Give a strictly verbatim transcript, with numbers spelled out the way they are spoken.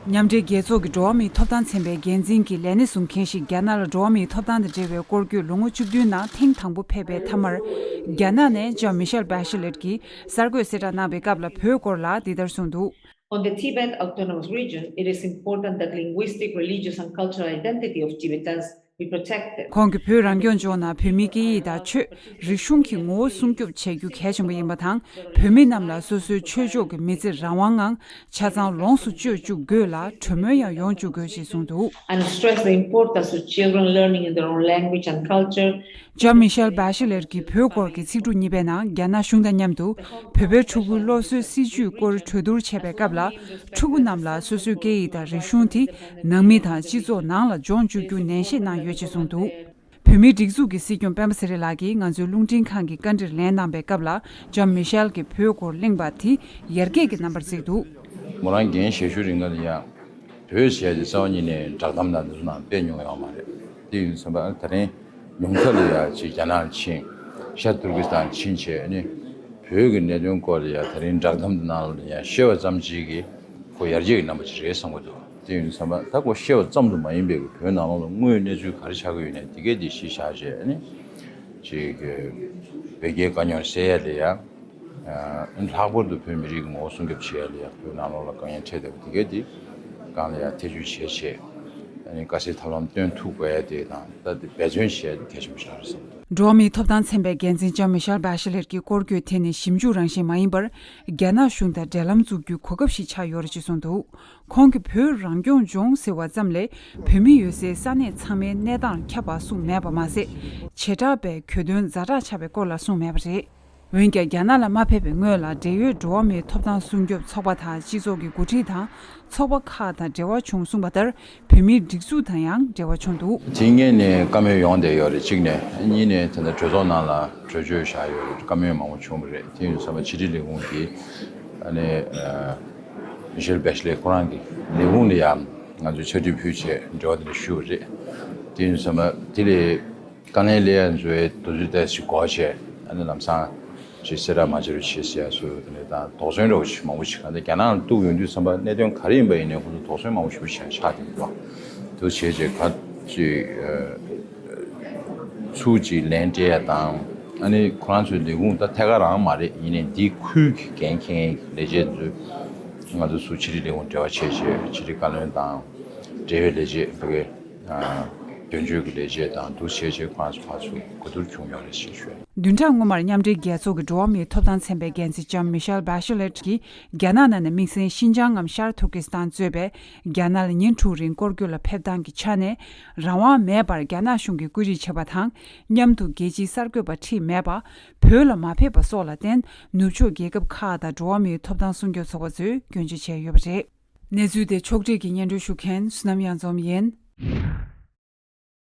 མཉམ་འབྲེལ་རྒྱལ་ཚོགས་ཀྱི་འགྲོ་བ་མིའི་ཐོབ་ཐང་ཚན་པའི་འགན་འཛིན་གྱི་ལས་སྣེ་བཟུང་མཁན་ཞིག་རྒྱ་ནག་ལ་འགྲོ་བ་མིའི་ཐོབ་ཐང་དང་འབྲེལ་བའི་སྐོར་སྐྱོད་ལོ་ངོ་བཅུ་བདུན་ནང་ཐེངས་དང་པོ་ཕེབས་པའི་མཐའ་མར། རྒྱ་ནག་ནས་ལྕམ་མི་ཤེལ་བྷ་ཤི་ལེད་ཀྱིས་གསར་འགོད་གསལ་བསྒྲགས་གནང་བའི་སྐབས་ལ། བོད་སྐོར་ལ་འདི་ལྟར་གསུངས་འདུག། On the Tibet Autonomous Region, it is important that linguistic, religious, and cultural identity of Tibetans be protected. ཁོང་གིས་བོད་རང་སྐྱོང་ལྗོངས་ནང་བོད་མིའི་སྐད་ཡིག་དང་ཆོས། རིག་གཞུང་གི་ངོ་བོ་སྲུང་སྐྱོབ་བྱེད་རྒྱུ་གལ་ཆེན་པོ་ཡིན་པ་དང་། བོད་མི་རྣམས་ལ་སོ་སོའི་ཆོས་ཕྱོགས་ཀྱི་མི་ཚེ་རང་དབང་ངང་ཆ་ཚང་ལོངས་སུ་སྤྱོད་བཅུག་དགོས་ལ། གྲོས་མོལ་ཡང་ཡོང་བཅུག་དགོས་ཞེས་གསུངས་འདུག། And stress the importance of children learning in their own language and culture. ལྕམ་མི་ཤེལ་བྷ་ཤི་ལེད་ཀྱི་བོད་སྐོར་གྱི་ཚིག་འབྲུ་གཉིས་པའི་ནང་། རྒྱ་ནག་གཞུང་དང་མཉམ་དུ་བོད་པའི་ཕྲུ་གུའི་སློབ་གསོའི་སྲིད་ཇུས་སྐོར་གྲོས་བསྡུར་བྱས་པའི་སྐབས་ལ། ཕྲུ་གུ་རྣམས་ལ་སོ་སོའི་སྐད་ཡིག་དང་རིག་གཞུང་དེ་ནང་མི་དང་སྤྱི་ཚོགས་ནང་ལ་སྦྱོང་བཅུག་རྒྱུ་ནན་བཤད་གནང་ཡོད་ཅེས་གསུངས་འདུག། བོད་མིའི་སྒྲིག་འཛུགས་ཀྱི་སྲིད་སྐྱོང་སྤེན་པ་ཚེ་རིང་ལགས་ཀྱིས་ང་ཚོའི་རླུང་འཕྲིན་ཁང་གི་བཀའ་འདྲིར་ལན་གནང་པའི་སྐབས་ལ། ལྕམ་མི་ཤེལ་གྱིས་བོད་སྐོར་གླེང་བ་དེ་ཡར་རྒྱས་ཀྱི་རྣམ་པར་གཟིགས་འདུག། མོ་རང་འགན་བཞེས་ཤུལ་རིང་ག་ལ་ཡང་བོད་ཟེར་ཡ་དེ་རྩ་བ་ཉིད་ནས་བསྒྲགས་གཏམ་དང་དེ་ཚོ་ནང་སྤེལ་མྱོང་ཡོད་མ་རེད། དེ་ཡིན་ཙང་ད་རིང་ཉུང་མཐའ་ལ་ཡ་ཅིག་རྒྱ་ནག་ལ་ཕྱིན། ཤར་ཏུར་ཀི་སི་ཐན་ཕྱིན་བྱས་ནས་བོད་ཀྱི་གནད་དོན་སྐོར་ལ་ཡ་ད་རིང་བསྒྲགས་གཏམ་དེ་ནང་ལ་ཡ་བཤད་པ་ཙམ་ཅིག་གིས་ཁོ་ཡར་རྒྱས་ཀྱི་རྣམ་པ་ཅིག་རེད་བསམ་གྱི་འདུག། དེ་ཡིན་ཙང་ད་ཁོ་བཤད་པ་ཙམ་དུ་མ་ཡིན་པའི་བོད་ནང་ལོགས་ལ་དངོས་ཡོད་གནས་ཚུལ་ག་རེ་ཆགས་ཀྱི་ཡོད་ནས་དེ་གས་དེ་གཞི་བཞག་བྱས་ནས་ཅིག་བོད་རྒྱའི་དཀའ་རྙོག་སེལ་ཡ་ལ་ཡ། ཨ་ནི་ལྷག་པར་དུ་བོད་མི་རིགས་ཀྱི་ངོ་བོ་སྲུང་སྐྱོབ་བྱེད་ཡ་ལ་ཡ་བོད་ནང་ལོགས་ལ་དཀའ་ངལ་འཕྲད་བསྡད་པ་དེ་གས་དེ་སྒང་ལ་ཡ་ཐེ་བྱུས་བྱས་བྱས། ཨ་ནི་དཀའ་སེལ་ཐབས་ལམ་སྟོན་ཐུབ་དགོས་ཡ་དེ་དང་ད་དེ་འབད་བརྩོན་བྱེད་ཡ་དེ་གལ་ཆེན་པོ་ཞིག་རེད་བསམ་འདུག། འགྲོ་བ་མིའི་ཐོབ་ཐང་ཚན་པའི་འགན་འཛིན་ལྕམ་མི་ཤེལ་བྷ་ཤི་ལེད་ཀྱི་སྐོར་སྐྱོད་དེ་ནི་ཞིབ་འཇུག་རང་བཞིན་མ་ཡིན་པར། རྒྱ་ནག་གཞུང་དང་འབྲེལ་ལམ་འཛུགས་རྒྱུའི་གོ་སྐབས་ཤིག་ཆགས་ཡོད་རེད་ཅེས་གསུངས་འདུག། ཁོང་གིས་བོད་རང་སྐྱོང་ལྗོངས་ཟེར་བ་ཙམ་ལས་བོད་མི་ཡོད་སའི་ས་གནས་ཚང་མའི་གནས་སྟངས་ཁྱབ་པ་གསུངས་མེད་པ་མ་ཟད། བྱེ་བྲག་པའི་གྱོད་དོན་ཛ་དྲག་ཆགས་པའི་སྐོར་ལ་གསུངས་མེད་པ་རེད། འོན་ཀྱང་། རྒྱ་ནག་ལ་མ་ཕེབས་པའི་སྔོན་ལ། འབྲེལ་ཡོད་འགྲོ་བ་མིའི་ཐོབ་ཐང་སྲུང་སྐྱོབ་ཚོགས་པ་དང་། སྤྱི་ཚོགས་ཀྱི་འགོ་ཁྲིད་དང་། ཚོགས་པ་ཁག་དང་འབྲེལ་བ་བྱུང་གསུངས་པ་ལྟར། བོད་མིའི་སྒྲིག་འཛུགས་དང་ཡང་འབྲེལ་བ་བྱུང་འདུག། དེ་སྔོན་ནས་བཀའ་མོལ་ཡོང་བསྡད་ཡོད་རེད། གཅིག་ནས། གཉིས་ནས་ད་ལྟ་གྲོས་ཚོགས་ནང་ལ་གྲོས་ཆོད་བཞག་ཡོད་རེད། བཀའ་མོལ་མང་པོ་བྱུང་བ་རེད། དེ་ཡིན་ཙང་ཕྱི་དྲིལ་ལས་ཁུངས་ཀྱིས་ཨ་ནི་ཨ་མི་ཤེལ་བྷེ་ཤི་ལེ་ཁོ་རང་གི་ལས་ཁུངས་ལ་ཡང་ང་ཚོས་ཕྱག་བྲིས་ཕུལ་བྱས་འབྲེལ་བ་དེ་འདྲ་ཞུས་པ་རེད། དེ་ཡིན་ཙང་དེ་ལས། དཀའ་ངལ་སླེབས་ཡ་ཚོའི་དུས་ཚོད་ཏོག་ཙམ་འགོར་བྱས། ཨ་ནི་ལམ་སང་ཅིག་གསལ་བསྒྲགས་མ་བྱེད་རོགས་བྱེད་ཟེར་ཡ་ཚོ་དེ་འདྲ་དང་དོགས་ཟོན་འདྲ་བོ་ཞིག་མང་པོ་ཞིག་གང་ལྟར་རྒྱ་ནག་ལ་གཏུག་ཡོང་དུས་ཙམ་པ་གནད་དོན་ག་རེ་ཡིན་པ་ཡིན་ནའི་ཁོ་ཚོ་དོགས་ཟོན་མང་པོ་ཞིག་ཆགས་ཆགས་བསྡད་འདུག། དུ་བྱས་བྱས་ག་ཅིག་ཚུར་ཅིག་ལན་སྤྲད་ཡ་དང་། ཨ་ནི་ཁོ་རང་ཚོའི་ལས་ཁུངས་ད་ཐད་ཀར་རང་མ་རེད། ཡིན་ནའི་འདིའི་ཁུལ་གྱི་འགན་འཁྱེར་མཁན་ལས་བྱེད་ཚོས་ང་ཚོ་ཚུར་ཕྱི་དྲིལ་ལས་ཁུངས་འབྲེལ་བ་བྱས་བྱས་ཕྱི་དྲིལ་བཀའ་བློན་དང་འབྲེལ་ཡོད་ལས་བྱེད་ཕ་གི་དོན་གཅོད་ཀྱི་ལས་བྱེད་དང་འདུ་བྱས་བྱས་ཁོ་རང་ཚོ་ཕར་ཚུར་གོ་བསྡུར་བྱུང་ཡོད་རེད་ཅེས་ཞུས། བདུན་ཕྲག་སྔོན་མར་མཉམ་འབྲེལ་རྒྱལ་ཚོགས་ཀྱི་འགྲོ་བ་མིའི་ཐོབ་ཐང་ཚན་པའི་འགན་འཛིན་ལྕམ་མི་ཤེལ་བྷ་ཤི་ལེད་ཀྱིས་རྒྱ་ནག་ནང་ནས་དམིགས་བསལ་ཤིན་ཅང་ངམ་ཤར་ཐུར་ཀི་སི་ཐན་གཙོས་པའི་རྒྱ་ནག་ལ་ཉིན་དྲུག་རིང་སྐོར་སྐྱོད་ལ་ཕེབས་སྟངས་ཀྱི་ཆ་ནས། རང་དབང་མེད་པར་རྒྱ་ནག་གཞུང་གིས་བཀོད་སྒྲིག་བྱས་པ་དང་། མཉམ་དུ་རྒྱལ་སྤྱིའི་གསར་འགོད་པ་ཁྲིད་མེད་པ། བོད་ལ་མ་ཕེབས་པ་སོགས་ལ་བརྟེན། ནུབ་ཕྱོགས་རྒྱལ་ཁབ་ཁག་དང་འགྲོ་བ་མིའི་ཐོབ་ཐང་སྲུང་སྐྱོབ་ཚོགས་པ་ཚོས་སྐྱོན་བརྗོད་བྱས་ཡོད་པ་རེད། གནས་ཚུལ་དེ་ཕྱོགས་སྒྲིག་གིས་སྙན་སྒྲོན་ཞུ་མཁན་བསོད་ནམས་གཡང་འཛོམས་ཡིན།